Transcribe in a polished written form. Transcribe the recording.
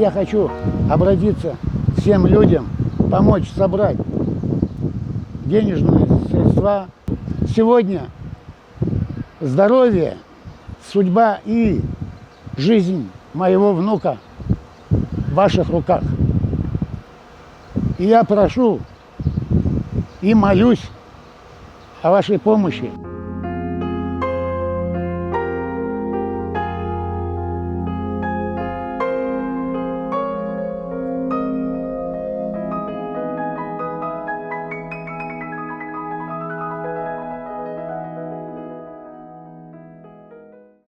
Я хочу обратиться всем людям, помочь собрать денежные средства. Сегодня здоровье, судьба и жизнь моего внука в ваших руках. И я прошу и молюсь о вашей помощи.